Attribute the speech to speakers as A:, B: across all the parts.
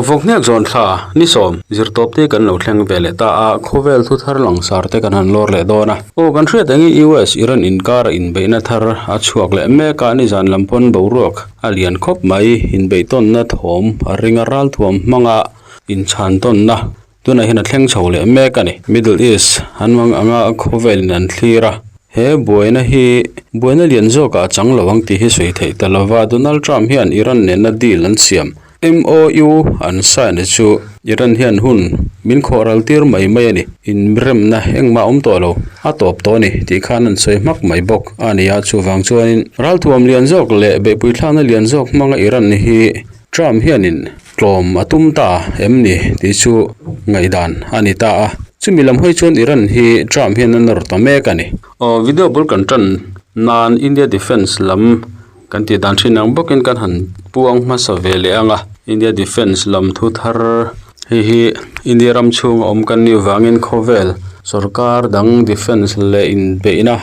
A: Vawk hnek zawn thla ni sawm zirtawp te kan lo thleng ve leh ta a, khawvel thu thar langsar te kan han lawr leh dawn a. Aw kan hriat angin US Iran inkara inbeihna thar a chhuak leh mek a, nizan lam pawn boruak a lian khawp mai, inbeihtawnna thawm a ring a ralthuam hmanga inchhan tawnna tunah hian a thleng chho leh mek a ni. Middle East an mang anga khawvelin an thlir a, he buaina hi buaina lian zawkah a chang lo ang tih hi sawi theih ta lova, Donald Trump hian Iran nena deal an siam. MOU an sign chu Iran hian hun min khawh ral tir mai mai a ni. Inremna engmah awm tawh lo, a tawp tawh a ni tih khan an sawi hmak mai bawk a ni a. Chuvang chuanin ralthuam lian zawk leh beihpui thlakna lian zawk hmanga Iran hi Trump hianin tlawm a tum ta em ni tih chu ngaihdan a ni ta a. Chumi lam hawi chuan Iran hi Trump hian a nawr ta mek a ni. Aw video bul kan tan nan India Defence lam Kan tih dan thin ang bawkin kan han puang hmasa ve leh ang a, India Defence lam thu thar hei hi India ram chhunga awm kan nih vangin khawvel sorkar dang defence leh inbeihna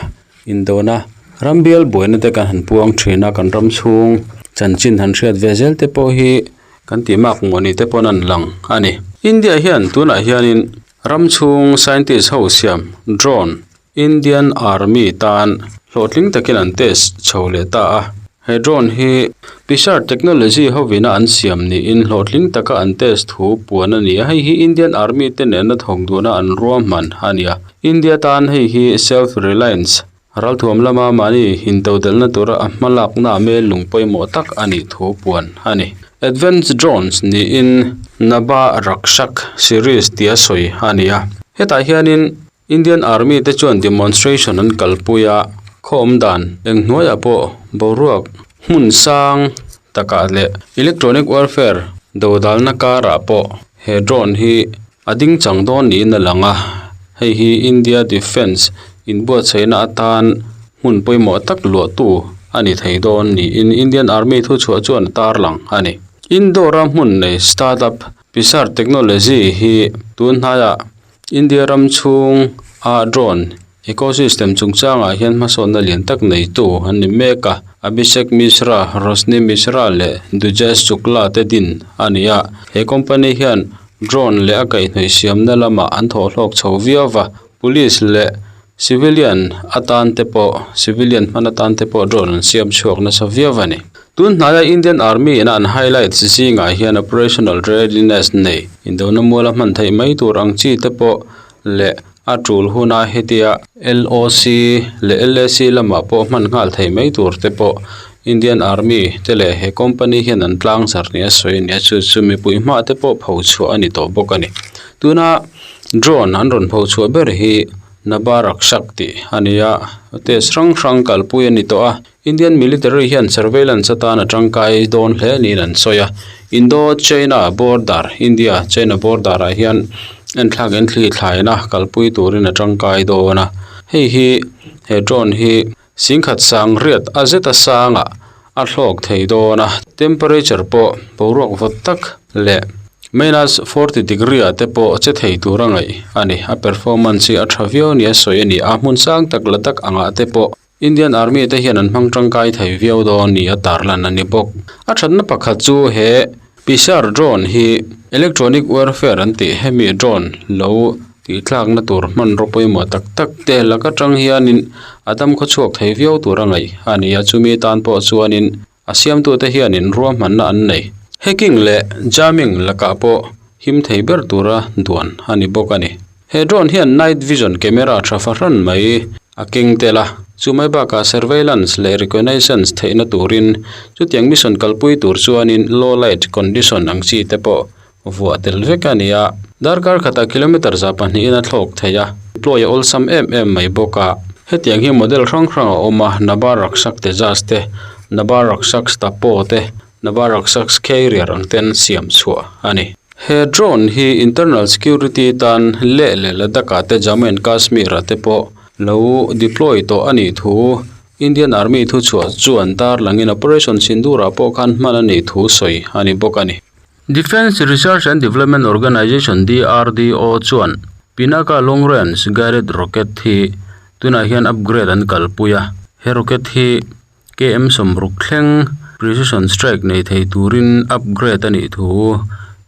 A: indona ram bial buaina te kan han puang thin a, kan ram chhung chanchin han hriat ve zel te pawh hi kan tih mak mawni te pawn an lang a ni. India hian tunah hianin ram chhung scientist ho siam drone Indian Army tan hlawhtling takin an test chho leh ta a, he drone hi Pisar Technology hovina an siam niin hlawhtling taka an test thu puan a ni a, hei hi Indian Army te nena thawk duhna an ruahman a ni a, India tan hei hi self reliance ralthuam lama mahni intodelhna tura a hmalakna mel lung pawimawh tak a nih thu puan a ni. Advanced drones niin Naba Rakshak series tia sawi a ni a, hetah hianin Indian Army te chuan demonstration an kalpui a, khaw awm dan eng hnuaiah pawh boruak hmun sang takah leh electronic warfare dodalna karah pawh he drone hi a ding chang dawn niin a lang a, hei hi India Defence inbuatsaihna atan hmun pawimawh tak luahtu a ni thei dawn niin Indian Army thuchhuah chuan a tarlang a ni. Indore-a hmun nei startup Pisar Technology hi tun hnaiah India ram chhung a drone ecosystem chungchangah hian hmasawnna lian tak neitu an ni mek a, Abhishek Mishra, Roshni Mishra leh Dujesh Shukla te din a ni a, he company hian drone leh a kaihhnawih siamna lamah an thawhhlawk chho viau va, police leh Civilian atan te pawh civilian hman atan te pawh drone an siam chhuak nasa viau a ni. Tun hnaia Indian Army ina an highlights zingah hian operational readiness nei indona muala hman theih mai tur ang chi te pawh leh a tul huna hetia LOC leh LAC lamah pawh hman nghal theih mai tur te pawh Indian Army te leh he company hian an tlang zar nia sawi a ni a, chu chu mipui hma te pawh pho chhuah a ni tawh bawk a ni. Tuna drone an rawn pho chhuah ber hi Nabarakshak tih a ni a, test hrang hrang kalpui a ni tawh a, Indian military hian surveillance atan a tangkai dawn hle niin an sawi a, Indo China border, India China border ah hian enthlak in thli thlaina kalpui turin a tangkai dawn a, hei hi he drone hi singkhat sang riat a zeta sangah a hlawk thei dawn a, temperature pawh boruak vawt tak leh minus 40 degree ah te pawh che thei tur a ngaih a ni. A performance hi a tha viau nia sawi a ni a, hmun sang tak la tak angah te pawh Indian Army te hian an hmang tangkai thei viau dawn nia tarlan a ni bawk. A thatna pakhat chu he Pisar drone hi electronic warfare an tih hemi drone lo tih tlakna tur hmanraw pawimawh tak tak te lak atang hianin a dam khaw chhuak thei viau tur a ngaih a ni a, chumi tan pawh chuanin a siamtute hianin ruahmanna an nei. Hacking leh jamming lakah pawh him thei ber tura duan a ni bawk a ni. He drone hian night vision camera tha fahran mai a keng tel a, chu mai bakah surveillance leh reconnaissance theihna turin chutiang mission kalpui tur chuanin low light condition ang chi te pawh vuah tel vek a ni a. Darkar khatah kilometre za pahnihin a thlawk thei a, deploy a awlsam em em mai bawk a. Hetiang hi model hrang hrang a awm a, Naba Rakshak Tejas te, Naba Rakshak Stapo te, Naba Rakshak Carrier ang ten siam chhuah a ni. He drone hi internal security tan leh leh Ladakh ah te Jammu and Kashmir ah te pawh lo deploy tawh a nih thu Indian Army thuchhuah chuan tarlangin Operation Sindoor ah pawh khan hman a nih thu sawi a ni bawk a ni. Defence Research and Development Organisation, DRDO, chuan Pinaka Long Range Guided Rocket hi tunah hian upgrade an kalpui a, he rocket hi KM sawmruk thleng precision strike nei thei turin upgrade a nih thu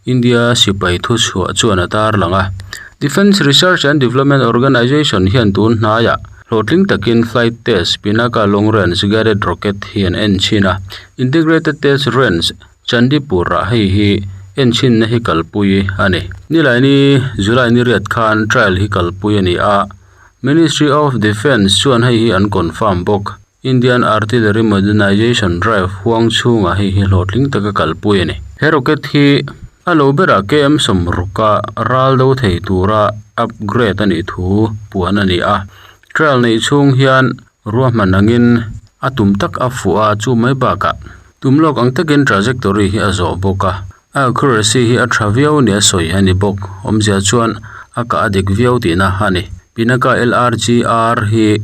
A: India sipai thuchhuah chuan a tarlang a. Defence Research and Development Organisation hian tun hnaiah hlawhtling takin flight test Pinaka Long Range Guided Rocket hi an en chhin a. Integrated Test Range, Chandipur ah hei hi enchhinna hi kalpui a ni. Nilaini July ni riat khan trial hi kalpui a ni a, Ministry of Defence chuan hei hi an confirm bawk. Indian Artillery Modernization Drive huang chhungah hei hi hlawhtling taka kalpui a ni. He rocket hi a lo berah KM sawmruka ral do thei tura upgrade a nih thu puan a ni a. Trial neih chhung hian ruahman angin a tum tak a fuh a, chu mai bakah tum lawk ang takin trajectory hi a zawh bawk a. A accuracy hi a tha viau nia sawi a ni bawk. Awmzia chuan a kah a dik viau tihna a ni. Pinaka LRGR hi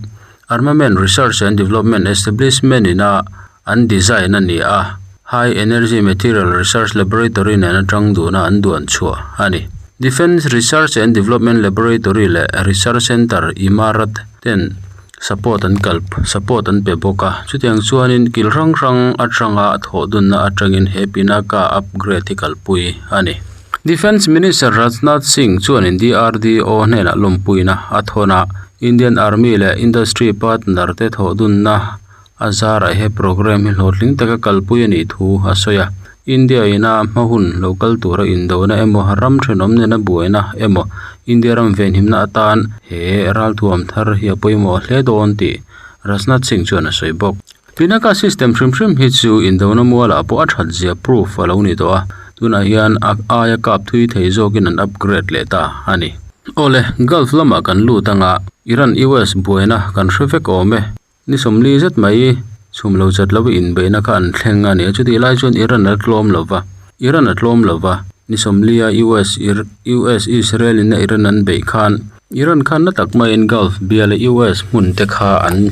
A: Armament Research and Development Establishment ina an design a ni a, High Energy Material Research Laboratory nen atang duhna an duan chhuah a ni. Defence Research and Development Laboratory leh Research Centre Imarat ten support an kal support an pe bawk a, chutiang chuanin kil hrang hrang atanga thawh dunna atangin he Pinaka upgrade hi kalpui a ni. Defence Minister Rajnath Singh chuanin DRDO hnenah lawmpuina a thawn a, Indian Army leh industry partner te thawh dunna a zarah he programme hi hlawhtling taka kalpui a nih thu a sawi a. India ina hma hun lo kal tura indona emaw ram thenawm nena buaina emaw India ram venhimna atan he ralthuam thar hi a pawimawh hle dawn tih Rajnath Singh chuan a sawi bawk. Pinaka system hrim hrim hi chu indona mualah pawh a that zia proof a lo ni tawh a, tunah hian a aia kap thui thei zawkin an upgrade leh ta a ni. Awle, Gulf lamah kan lut anga Iran-US buaina kan hre vek awm e. Ni sawmli zet mai chhum lo chat lo inbeihna kha an thleng a ni a, chutih lai chuan Iran a tlawm lo va, Iran a tlawm lo va, ni sawmlia US US Israel in a Iran an beih khan Iran khan na tak maiin Gulf biala US hmun te kha an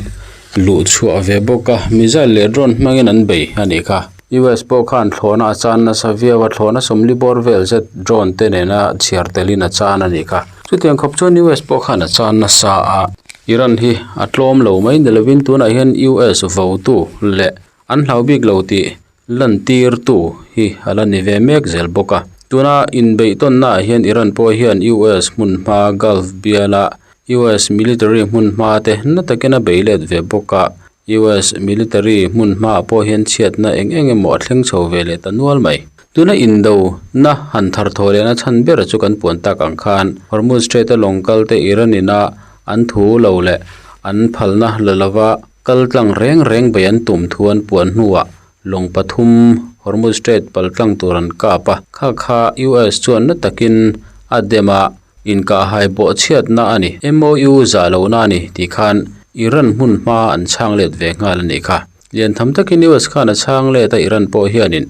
A: luh chhuah ve bawk a, missile leh drone hmangin an bei a nih kha. US pawh khan thlawhna a chan nasa viau a, thlawhna sawmli bawr vel zet drone te nena chhiar telin a chan a nih kha. Chutiang khawp chuan US pawh khan a chan nasa a, Iran hi a tlawm lo mai ni lovin tunah hian US votu leh an hlau bik lo tih lantirtu hi a la ni ve mek zel bawk a. Tuna inbeihtawnnaah hian Iran pawh hian US hmunhma Gulf biala US military hmunhma te na takin a bei let ve bawk a, US military hmunhmaah pawh hian chhiatna eng eng emaw a thleng chho ve leh ta nual mai. Tuna indo na han thar thaw lehna chhan ber chu kan puan tak ang khan Hormuz Strait a lawng kal te Iran ina an thu lo leh an phalna la lova kal tlang reng reng bei an tum thu an puan hnuah lawng pathum Hormuz Strait pal tlang tur an kap a, kha kha US chuan na takin a dem a. Inkahhai pawh chhiatna a ni. MOU zah lohna a ni tih khan Iran hmun hma an chhang let ve nghal a nih kha. Lian tham takin US khan a chhang let a Iran pawh hianin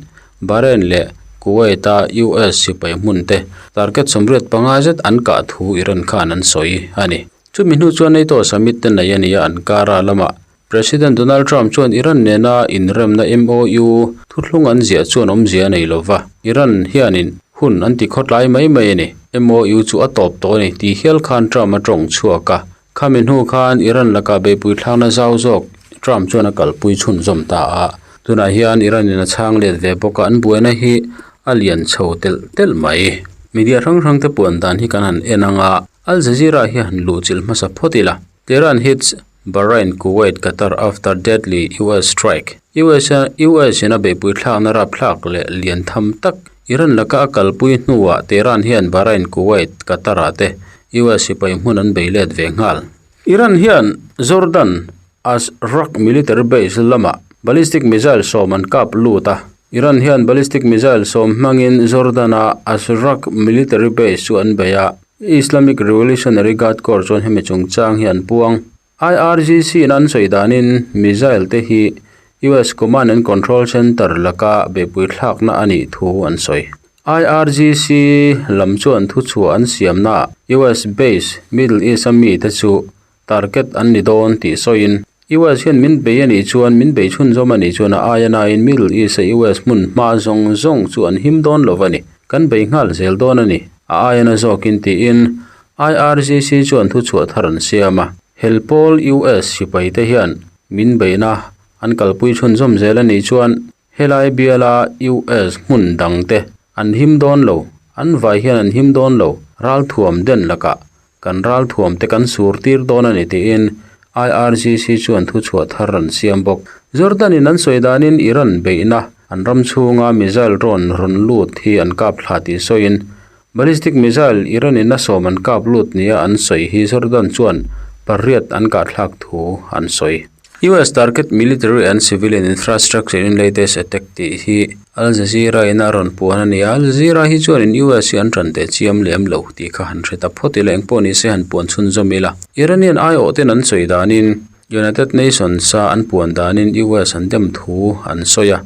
A: Bahrain leh Kuwait a US sipai hmun te target 85 zet an kah thu Iran khan an sawi a ni. Chumi hnu chuan NATO summit te nei a ni a an kara lamah President Donald Trump chuan Iran nena inremna MOU thuthlung an ziah chuan awmzia a nei lo va, Iran hianin hun an ti khawtlai mai mai a ni. MOU chu a tawp tawh a ni tih hial khan Trump a tawng chhuak a. Khami hnu khan Iran lakah beihpui thlakna zau zawk Trump chuan a kalpui chhunzawm ta a. Tunah hian Iran in a chhang let ve bawk a, an buaina hi a lian chho telh telh mai. Media hrang hrang te puan dan hi kan han en ang a, Al Jazeera hi han luhchilh hmasa phawt ila. Tehran hits Bahrain, Kuwait, Qatar after deadly US strike. US US in a beihpui thlakna rapthlak leh lian tham tak Iran laka a kalpui hnuah Tehran hian Bahrain, Kuwait, Qatar ah te US sipai hmun an bei let ve nghal. Iran hian Jordan Azraq military base lamah ballistic missile sawm an kap lut a. Iran hian ballistic missile sawm hmangin Jordan-a Azraq military base chu an bei a. Islamic Revolutionary Guard Corps chuan hemi chungchang hi an puang. IRGC in an sawi danin missile te hi US Command and Control Center laka beihpui thlakna a nih thu an sawi. IRGC lam chuan thuchhuah an siamnaah US base Middle East a mite chu Target an ni dawn tih sawiin, US hian min bei a nih chuan min bei chhunzawm a nih chuan a aia nain Middle East-a US hmun hma zawng zawng chu an him dawn lo a ni. Kan bei nghal zel dawn a ni, a aia na zawkin tiin IRGC chuan thuchhuah thar an siam a. Hel pawl US sipaite hian min beihna an kalpui chhunzawm zel a nih chuan Helai biala US hmun dangte An him dawn lo, an vai hian an him dawn lo, ralthuam den lakah kan ralthuam te kan sur tir dawn a ni tiin IRGC chuan thuchhuah thar an siam bawk. Jordan in an sawi danin Iran beihna an ram chhunga missile drone rawn lut hi an kap thla tih sawiin Ballistic missile Iran in a sawm an kap lut nia an sawi hi Jordan chuan pariat an kahthlak thu an sawi. US target military and civilian infrastructure in latest attack tih hi Al Jazeera in a rawn puan a ni a, Al Jazeera hi chuanin US hi an ran teh chiam lem lo tih kha han hre ta phawt ila engpawh ni se han puan chhunzawm ila. Iranian aiawh ten an sawi danin United Nations a an puan danin US an dem thu an sawi a,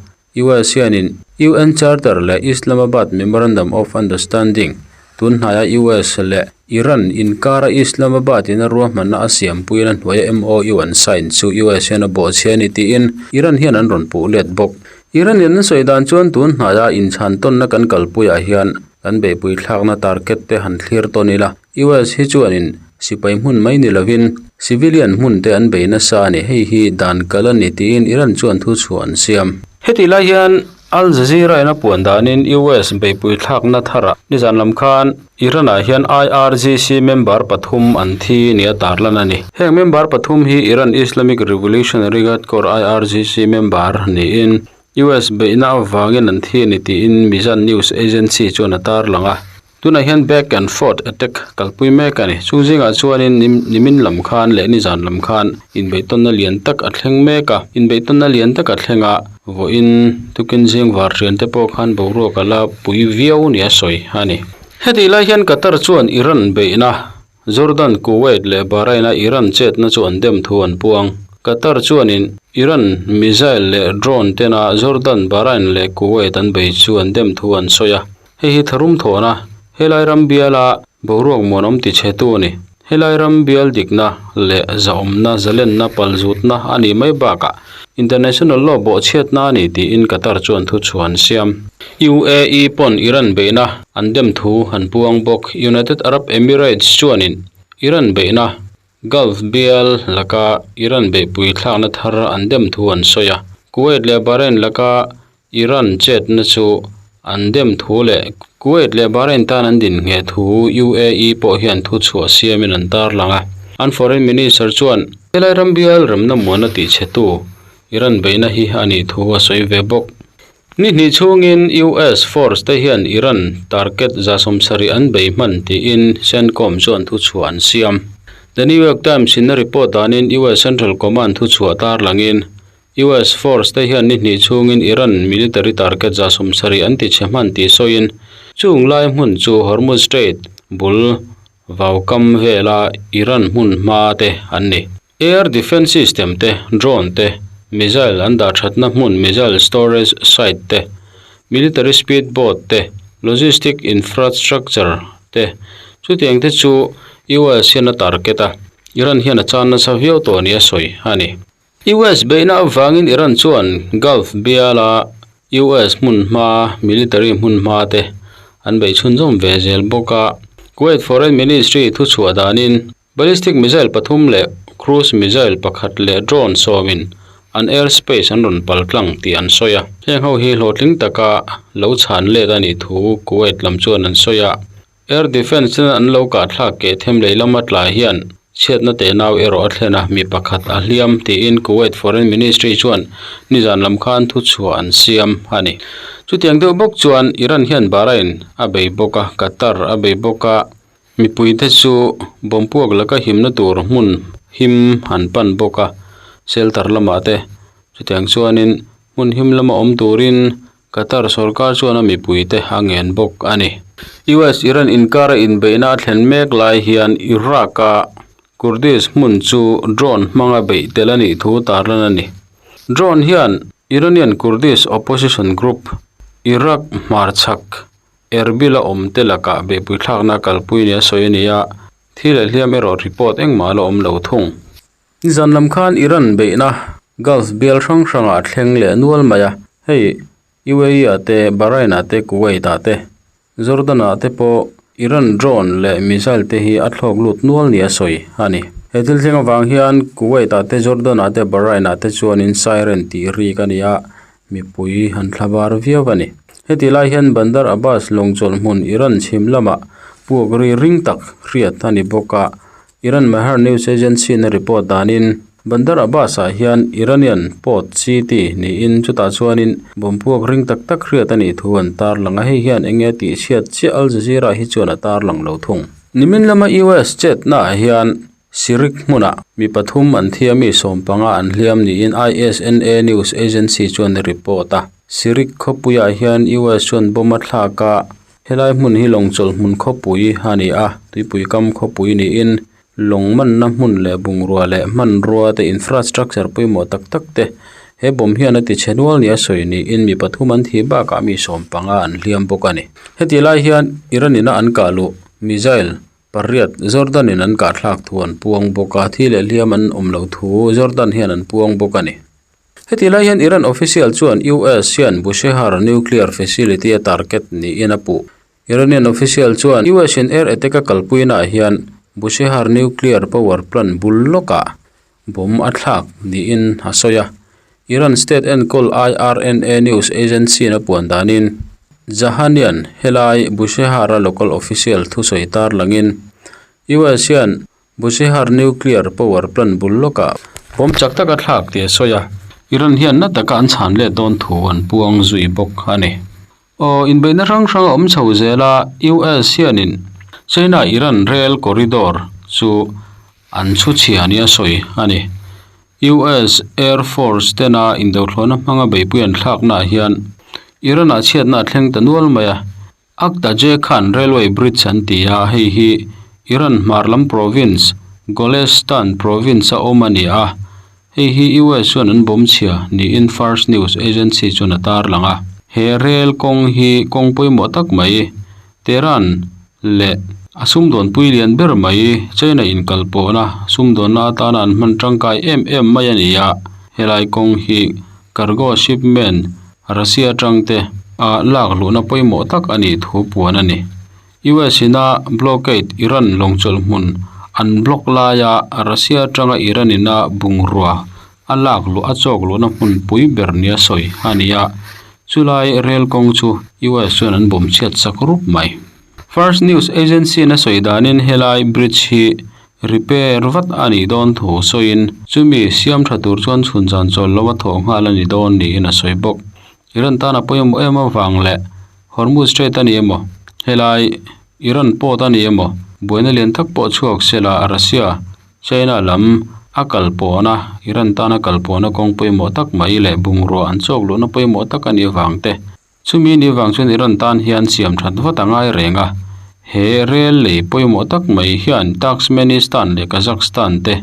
A: US hianin UN Charter leh Islamabad Memorandum of Understanding, tun hnaia US leh Iran inkara Islamabad in a ruahmanna a siampuiin a hnuaia MOU an sign chu US hian a bawhchhia a ni tiin Iran hian an rawn puh let bawk. Iran in an sawi dan chuan tun hnaia inchhan tawnna kan kalpuiah hian kan beihpui thlakna target te han thlir tawn ila, US hi chuanin sipai hmun mai ni lovin civilian hmun te an bei nasa a ni, hei hi dan kal a ni tiin Iran chuan thu chhuah an siam. Hetih lai hian Al Jazeera in a puan danin US beihpui thlakna tharah nizan lam khan Iran-ah hian IRGC member pathum an thi nia tarlan a ni. Heng member pathum hi Iran Islamic Revolutionary Guard Corps, IRGC, member niin US beihna avangin an thi a ni tiin Mizan news agency chuan a tarlang a. Tunah hian back and forth attack kalpui mek a ni. Chung zingah chuanin nimin lam khan leh nizan lam khan inbeihtawnna lian tak a thleng mek a. Inbeihtawnna lian tak a thleng a, vawiin tukin zing var thian te pawh khan boruak a la pui viau nia sawi a ni. Hetih lai hian Qatar chuan Iran beihna Jordan, Kuwait leh Bahrain-a Iran chetna chu an dem thu an puang. Qatar chuanin Iran missile leh drone tena Jordan, Bahrain leh Kuwait an bei chu an dem thu an sawi a. Hei hi tharum thawhna, helai ram biala boruak muanawm tichhetu a ni. Helai ram bial dikna leh zahawmna, zalenna, palzutna a nih mai bakah international law bawhchhiatna a ni tiin Qatar chuan thuchhuah an siam. UAE pawn Iran beihna an dem thu an puang bawk. United Arab Emirates chuanin Iran beihna Gulf bial laka Iran beihpui thlakna thar an dem thu an sawi a. Kuwait leh Bahrain laka Iran chetna chu an dem thu leh Kuwait leh Bahrain tan an din ngheh thu UAE pawh hian thu chhuah siamin an tarlang a. An foreign minister chuan helai ram bial remna muana tihchhetu Iran beihna hi a nih thu a sawi ve bawk. Ni hnih chhungin US force te hian Iran target 70 an bei hman tiin CENTCOM chuan thu chhuah an siam. The New York Times in a report danin US Central Command thu chhuah tarlangin US force te hian ni hnih chhungin Iran military target 70 an ti chhe hman tih sawiin chung lai hmun chu Hormuz Strait bul vaukam vela Iran hmun hma te an ni. Air defence system te, drone te, missile an dah thatna hmun missile storage site te, military speed boat te, logistic infrastructure te chutiang te chu US hian a target a, Iran hian a chan nasa viau tawh nia sawi a ni. US beihna avangin Iran chuan Gulf biala US hmunhma, military hmunhma te an beih chhunzawm ve zel bawk a. Kuwait Foreign Ministry thuchhuah danin ballistic missile pathum leh cruise missile pakhat leh drone sawmin an airspace an rawn pal tlang tih an sawi a. Heng ho hi hlawhtling taka lo chhan let a nih thu Kuwait lam chuan an sawi a. Air Defence ten an lo kah thlak keh them lehlam a tlai hian chhiatna teh nau erawh a thlen a, mi pakhat a hliam tiin Kuwait Foreign Ministry chuan nizan lam khan thuchhuah an siam a ni. Chutiang deuh bawk chuan Iran hian Bahrain a bei bawk a, Qatar a bei bawk a, mipuite chu bomb puak laka himna tur hmun him an pan bawk a, shelter lamah te chutiang chuanin hmun him lama awm turin Qatar sorkar chuan a mipuite a ngen bawk a ni. US-Iran inkara inbeihna a thlen mek lai hian Iraq-a Kurdish hmun chu drone hmanga beih tel a nih thu tarlan a ni. Drone hian Iranian Kurdish opposition group Iraq hmarchhak Erbil-a awmte lakah beihpuithlakna kalpui nia sawi a ni a, thi leh hliam erawh report engmah a la awm lo thung. Nizan lam khan Iran beihna Gulf bial hrang hrangah a thleng leh nual mai a, hei UAE ah te, Bahrain ah te, Kuwait ah te, Jordan ah te pawh Iran drone leh missile te hi a thlawk lut nual nia sawi a ni. He thil thleng avang hian Kuwait ah te, Jordan ah te, Bahrain ah te chuanin siren tih rik a ni a, mipui an thlabar viau a ni. Heti lai hian Bandar Abbas lawng chawlh hmun Iran chhim lamah puak ri ring tak hriat a ni bawk a. Iran Mehr News Agency in a report danin Bandar Abbas ah hian Iranian port city niin chutah chuanin bomb puak ring tak tak hriat a nih thu an tarlang a, hei hian eng nge tih chhiat chiah Al Jazeera hi chuan a tarlang lo thung. Nimin lama US chetna ah hian Sirik hmunah mi pathum an thi a, mi sawmpanga an hliam niin ISNA news agency chuan a report a. Sirik khawpuiah hian US chuan bomb a thlak a, helai hmun hi lawng chawlh hmun khawpui a ni a, tuipui kam khawpui niin lawng manna hmun leh bungrua leh hmanrua te infrastructure pawimawh tak tak te he bomb hian a ti chhe nual nia sawi niin mi pathum an thi bakah mi sawmpanga an hliam bawk a ni. Heti lai hian Iran ina an kah luh missile Pariat, Jordan in an kahthlak thu an puang bawk a, thi leh hliam an awm loh thu Jordan hian an puang bawk a ni. Heti lai hian Iran official chuan US hian Bushehr nuclear facility a target niin a puh. Iranian official chuan US in air attack a kalpuinaah hian Bushehr nuclear power plant bul lawkah bomb a thlak niin a sawi a. Iran state enkawl IRNA news agency-in a puan danin Jahanian helai Bushehr-a local official thusawi tarlangin US hian Bushehr nuclear power plant bul lawkah bomb chak tak a thlak tih a sawi a, Iran hian na taka an chhan let dawn thu an puang zui bawk a ni. Aw, inbeihna hrang hrang a awm chho zel a, US hianin China-Iran rail corridor chu an chhu chhia nia sawi a ni. US Air Force tena indothlawhna hmanga beihpui an thlaknaah hian Iran-ah chhiatna a thleng ta nual mai a. Aktaje khan railway bridge an ti a, hei hi Iran hmar lam province Golestan province-a awm a ni a, hei hi US chuan an bawm chhia niin Fars News Agency chuan a tarlang a. He rail kawng hi kawng pawimawh tak mai Tehran leh a sumdawnpui lian ber mai China inkalpawhna sumdawnna atana an hman tangkai em em mai a ni a, helai kawng hi cargo shipment Russia atangte a lak luhna pawimawh tak a nih thu puan a ni. US ina blockade Iran lawngchawlh hmun an block laia Russia atanga Iran ina bungrua a lak luh a chawk luhna hmun pui ber nia sawi a ni a, chulai rel kawng chu US chuan an bawm chhiat chak rup mai. First News Agency in a sawi danin helai bridge hi repair vat a nih dawn thu sawiin chumi siam tha tur chuan chhun zan chawl lo a thawh nghal a ni dawn niin a sawi bawk. Iran tan a pawimawh em avang leh Hormuz Strait a ni emaw helai Iran port a ni emaw buaina lian tak pawh chhuak sela Russia China lam a kal pawhna Iran tana kal pawhna kawng pawimawh tak mai leh bungrua an chawk luhna pawimawh tak a nih avang te Chumi ni vang chuan Iran tan hian siam that vat a ngai reng a, he rel lei pawimawh tak mai hian Turkmenistan leh Kazakhstan te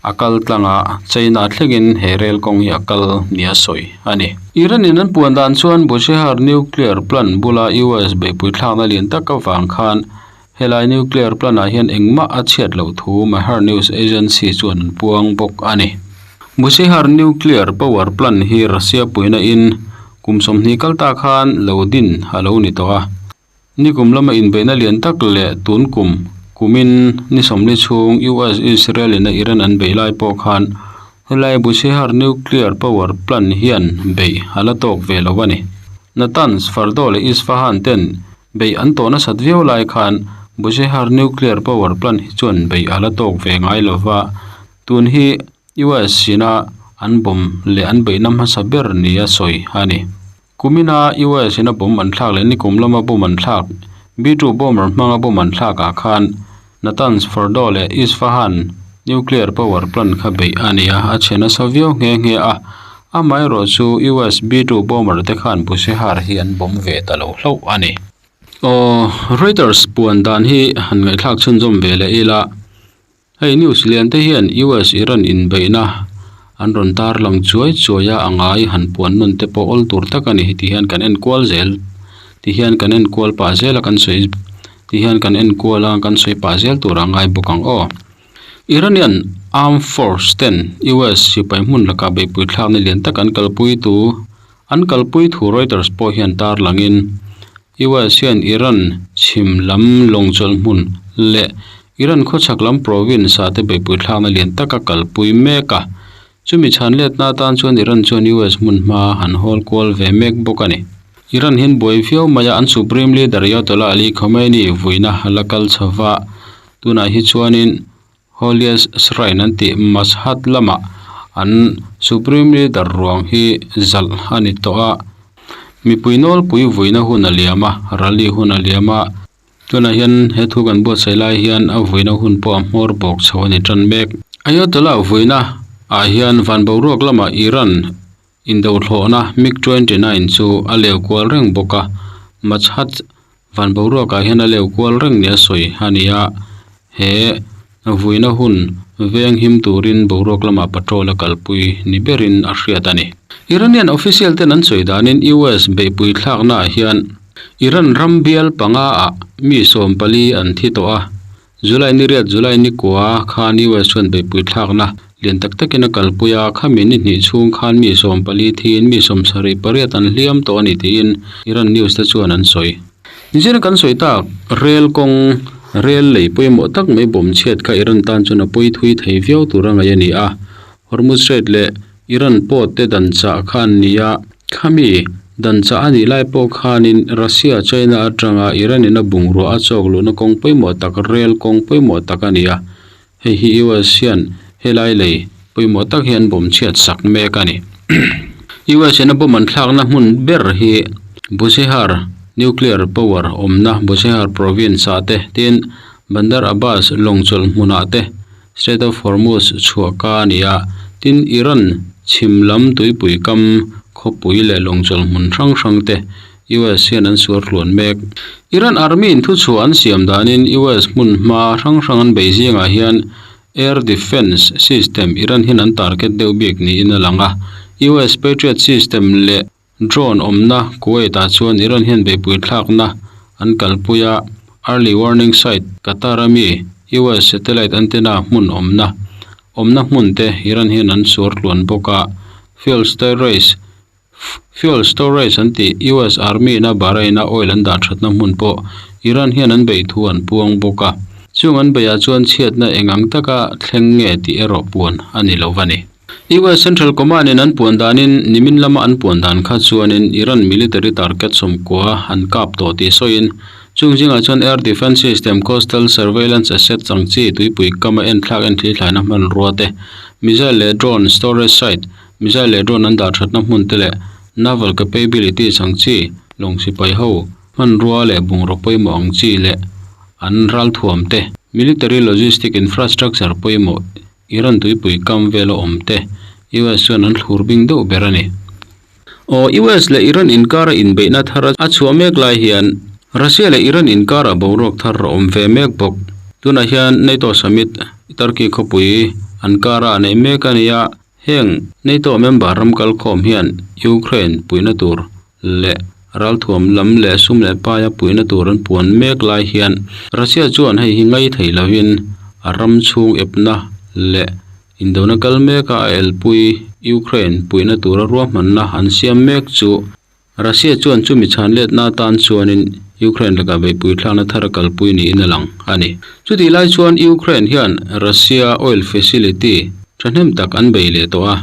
A: a kal tlang a, China thlengin he rel kawng hi a kal nia sawi a ni. Iran in an puan dan chuan Bushehr nuclear plant bula US beihpui thlakna lian tak avang khan helai nuclear plant ah hian engmah a chhiat loh thu Mehr News Agency chuan an puang bawk a ni. Bushehr nuclear power plant hi Russia puina in Kum 20 kal ta khan lo din a lo ni tawh a. Nikum lama inbeihna lian tak leh tun kum kumin ni 40 chhung US Israel in a Iran an beih lai pawh khan helai Bushehr nuclear power plant hian beih a la tawk ve lo a ni. Natanz, Fordow leh Isfahan ten beih an tawh nasat viau lai khan Bushehr nuclear power plant hi chuan beih a la tawk ve ngai lova. Tun hi US ina an bomb leh an beihna hmasa ber nia sawi a ni. Kumina US ina bomb an thlak leh nikum lama bomb an thlak B-2 bomber hmanga bomb an thlakah khan Natanz, Fordow leh Isfahan nuclear power plant kha beih a ni a, a chhe nasa viau nghe nghe a. Amaherawh chu US B-2 bomber te khan Bushehr hi an bomb ve ta lo hlauh a ni. Aw, Reuters puan dan hi han ngaihthlak chhunzawm ve leh ila. Hei news lian te hian US Iran inbeihna an rawn tarlang chuai chuai a a ngai han puan nawn te pawh awl tur tak a ni ti hian kan en kual zel ti hian kan en kual pah zel a kan sawi ti hian kan en kual a kan sawi pah zel tur a ngai bawk ang aw. Iranian armed force ten US sipai hmun lakah beihpui thlakna lian tak an kalpui tu an kalpui thu Reuters pawh hian tarlangin US hian Iran chhim lam lawngchawlh hmun leh Iran khawchhak lam province ah te beihpui thlakna lian tak a kalpui mek a. Chumi chhan letna atan chuan Iran chuan US hmun hma han hawl kual ve mek bawk a ni. Iran hian buai viau mai a, an Supreme Leader Ayatollah Ali Khamenei vuina a la kal chho va, tunah hi chuanin Holiest Shrine an tih Mashhad lamah an Supreme Leader ruang hi zalh a ni tawh a, mipui nawlpui vuina hun a liam a, rally hun a liam a, tunah hian he thu kan buatsaih lai hian a vuina hun pawh a hmawr bawk chho a ni tan mek. Ayatollah vuina ah hian van boruak lamah Iran Indothlawhna MiG 29 chu a leu kual reng bawk a, Mashhad van boruakah hian a leu kual reng nia sawi a ni a, he vuina hun veng him turin boruak lamah patrol a kalpui ni berin a hriat a ni. Iranian official ten an sawi danin US beihpui thlaknaah hian Iran ram bial panga ah mi 14 an thi tawh a, July ni riat July ni kua khan US chuan beihpui thlakna lian tak takin a kalpui a, khami ni hnih chhung khan mi 14 thiin mi 78 an hliam tawh a ni tiin Iran news te chuan an sawi. Nichina kan sawi tak, rel kawng, rel lei pawimawh tak mai bawm chhiat kha Iran tan chuan a pawi thui thei viau tur a ngaih a ni a, Hormuz Strait leh Iran pawh te dan chah kha an ni a, khami dan chah a nih lai pawh khanin Russia, China atanga Iran in a bungrua a chawk luhna kawng pawimawh tak rel kawng pawimawh tak a ni a, hei hi US hian helai lei pawimawh tak hi an bawm chhiat sak mek a ni. US in a bawm an thlakna hmun ber hi Bushehr Nuclear Power awmna Bushehr Province ah te tin Bandar Abbas lawng chawlh hmunah te Strait of Hormuz chhuah ka a ni a, tin Iran chhim lam tuipui kam khawpui leh lawngchawlh hmun hrang hrang te US hian an suar hluan mek. Iran Army in thuchhuah an siam danin US hmun hma hrang hrang an bei zingah hian Air Defence System Iran hian an target deuh bik niin a lang a, US Patriot System leh Drone awmna Kuwait ah chuan Iran hian beihpui thlakna an kalpui a, early warning site Qatar a mi US satellite antenna hmun awmna awmna hmun te Iran hian an suar tluan bawk a, fuel storage fuel storage an tih US Army in a Bahrain a oil an dah thatna hmun pawh Iran hian an beih thu an puang bawk a, chung an beihah chuan chhiatna eng ang taka thleng nge tih erawh puan a ni lo a ni. US Central Command in an puan danin nimin lama an puan dan kha chuanin Iran military target sawmkua an kap tawh tih sawiin chung zingah chuan air defence system, coastal surveillance assets ang chi tuipui kama enthlak enthlithlaina hmanrua te, missile leh drone storage site, missile leh drone an dah thatna hmun te leh naval capabilities ang chi lawng sipai ho hmanrua leh bungraw pawimawh ang chi leh an ralthuam te, military logistic infrastructure pawimawh Iran tuipui kam vela awm te US chuan an thlur bing deuh ber a ni. Aw US leh Iran inkara inbeihna thar a chhuah mek lai hian Russia leh Iran inkara boruak thar a awm ve mek bawk. Tunah hian NATO summit Turkey khawpui Ankara a neih mek a ni a, heng NATO member ram kalkhawm hian Ukraine puihna tur leh ralthuam lam leh sum leh paia puihna tur an puan mek lai hian Russia chuan hei hi ngai thei lovin a ram chhung epna leh indona kal meka a elpui Ukraine puihna tura ruahmanna an siam mek chu Russia chuan chumi chhan letna atan chuanin Ukraine lakah beihpui thlakna thar a kalpui niin a lang a ni. Chutih lai chuan Ukraine hian Russia oil facility thahnem tak an bei leh tawh a,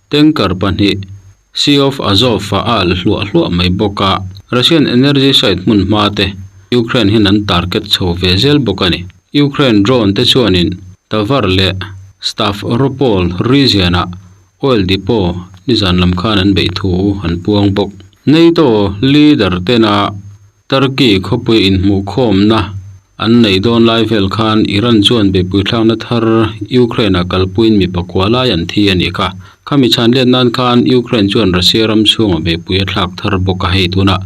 A: tanker pahnih Sea of Azov a alh hluah hluah mai bawk a, Russian energy site hmun hma te Ukraine hian an target chho ve zel bawk a ni. Ukraine drone te chuanin Tavar leh Stavropol region ah oil depot nizan lam khan an beih thu an puang bawk. NATO leader tena Turkey khawpui inhmuhkhawmna an neih dawn lai vel khan Iran chuan beihpui thlakna thar Ukraine-ah kalpuiin mi pakua lai an thi a nih kha. Khami chhan let nan khan Ukraine chuan Russia ram chhungah beihpui a thlak thar bawk a hei tunah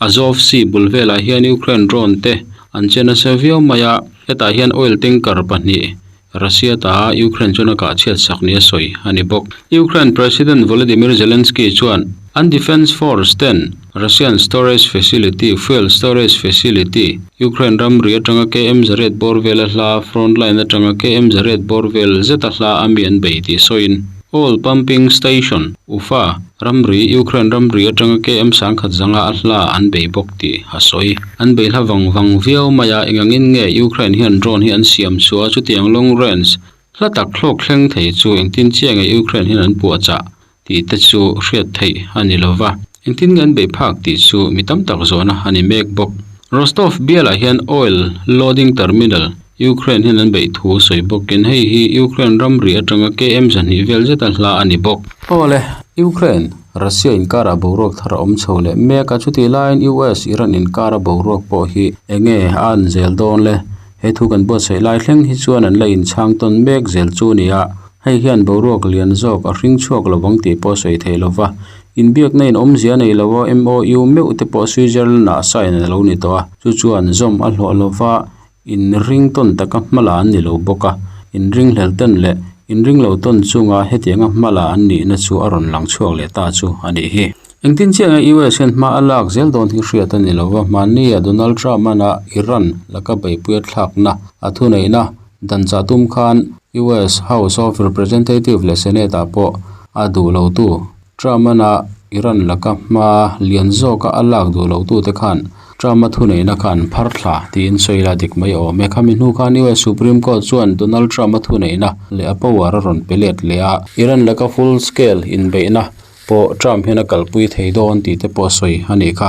A: Azov Sea bul velah hian Ukraine drone te an che nasa viau mai a, hetah hian oil tanker pahnih Russia ta Ukraine chuan a kah chhiat sak nia sawi a ni bawk. Ukraine President Volodymyr Zelensky chuan an defence force ten Russian storage facility, fuel storage facility, Ukraine ramri atanga KM zariat bawr vela hla, front line atanga KM zariat bawr vel zeta hla a mi an bei tih sawiin oil pumping station, Ufa, Ramri, Ukraine ramri atanga KM sangkhat zanga a hla an bei bawk tih a sawi. An bei hla vang vang viau mai a, engangin nge Ukraine hian drone hi an siam chhuah a, chutiang long range hla tak thlawk thleng thei chu engtin chiah nge Ukraine hian an puahchah tih te chu hriat theih a ni lo va. Engtin nge an beih phak tih chu mi tam tak zawhna a ni mek bawk. Rostov bialah hian oil loading terminal Ukraine hian an beih thu sawi bawkin hei hi Ukraine ramri atanga KM 200 vel zeta hla a ni bawk. Awle, Ukraine, Russia inkarah boruak thar a awm chho leh mek a, chutih laiin US, Iran inkara boruak pawh hi enge a an zel dawn le? He thu kan buatsaih lai thleng hi chuan an la inchhang tawn mek zel chu a ni a, hei hian boruak lian zawk a hring chhuak lo vang tih pawh a sawi thei lo va. Inbiakna in awmzia a nei lo a, MOU meuh te pawh Switzerland ah sign a lo ni tawh a, chu chuan zawm a hlawh lo va, inring tawn taka hma la an ni lo bawk a, inring hlel tawn leh inring lo tawn chunga hetianga hma la an nihna chu a rawn lang chhuak leh ta chu a nih hi. Engtin chiah nge US hian hma a lak zel dawn hi hriat a ni lo va, hmannia Donald Trump-an a Iran laka beihpui a thlakna a thuneihna dan chah tum khan US House of Representative leh Senate-ah pawh a duh lotu Trump-an a Iran laka hma lian zawka a lak duh lotute khan Trump-a thuneihna kha an phar thla tiin sawi la dik mai awm e. Khami hnu khan US Supreme Court chuan Donald Trump-a thuneihna leh a power a rawn pe let leh a, Iran laka full scale inbeihna pawh Trump hian a kalpui thei dawn tih te pawh sawi a nih kha.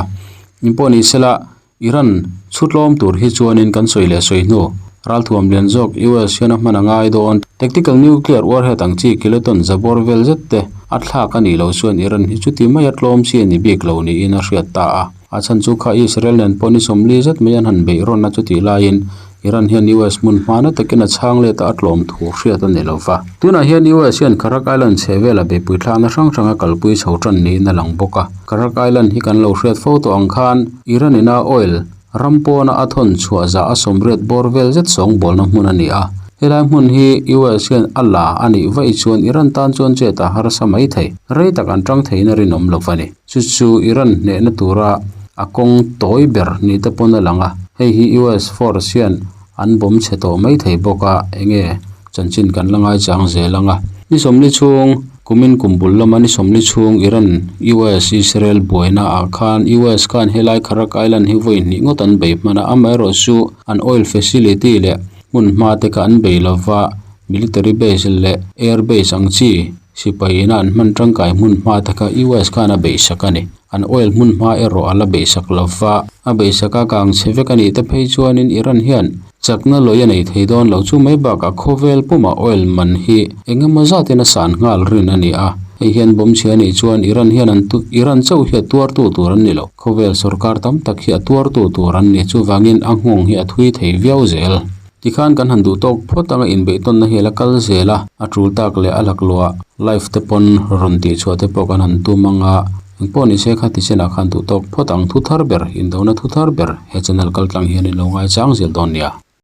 A: In pawh ni sela, Iran chhutlawm tur hi chuanin kan sawi leh sawi hnu, ralthuam lian zawk US hian a hman a ngai dawn. Tactical nuclear warhead ang chi kiloton zabawr vel zet te a thlak a nih loh chuan Iran hi chuti maia tlawm chi a ni bik lo niin a hriat ta a. A chhan chu kha Israel nen pawh ni 40 zet mai an han beih rawn a chutih laiin Iran hian US hmun hmana takin a chhang let a, a tlawm thu hriat a ni lo va. Tunah hian US hian Kharak Island chhe vela beihpui thlakna hrang hrang a kalpui chho tan niin a lang bawk a. Kharak Island hi kan lo hriat fo tawh ang khan Iran ina oil ram pawna a thawn chhuah zah a 80 bawr vel zet sawngbawlna hmun a ni a. Helai hmun hi US hian a la a nih vaih chuan Iran tan chuan chet a harsa mai thei. Rei tak an tang theiin a rinawm lo va ni. Chu chu Iran hnehna tura a kawng tawi ber ni te pawn a lang a, hei hi US force hian an bawm chhe tawh mai thei bawk a, enge chanchin kan la ngaichang zel ang a. Ni 40 chhung, kumin kum bul lama ni 40 chhung Iran, US, Israel buaina ah khan US khan helai Kharak Island hi vawi hnih ngawt an bei hman a, amaherawh chu an oil facility leh hmun hma te kha an bei lova, military base leh air base ang chi Sipai ina an hman tangkai hmun hma te kha US khan a beihsak a ni. An oil hmun hma erawh a la beihsak lo va, a beihsak a kang chhe vek a nih te phei chuanin Iran hian chakna lawi a nei thei dawn lo. Chu mai bakah khawvel pumah oil man hi eng emaw zatin a san nghal rin a ni a. Hei hian bawm chhia a nih chuan Iran hian an Iran chauh hi a tuartu tur an ni lo. Khawvel sorkar tam tak hi a tuartu tur an ni. Chuvangin a nghawng hi a thui thei viau zel. Tikhan kan han duh tawk phawt anga inbeihtawnna hi a la kal zel a, a tul tak leh a laklawh live te pawn rawn tih chhuah te pawh kan han tum anga engpawh ni se kha ti chenah khan duh tawk phawt ang thu thar ber, indona thu thar ber he channel kaltlang hian in lo ngaichang zel dawn nia.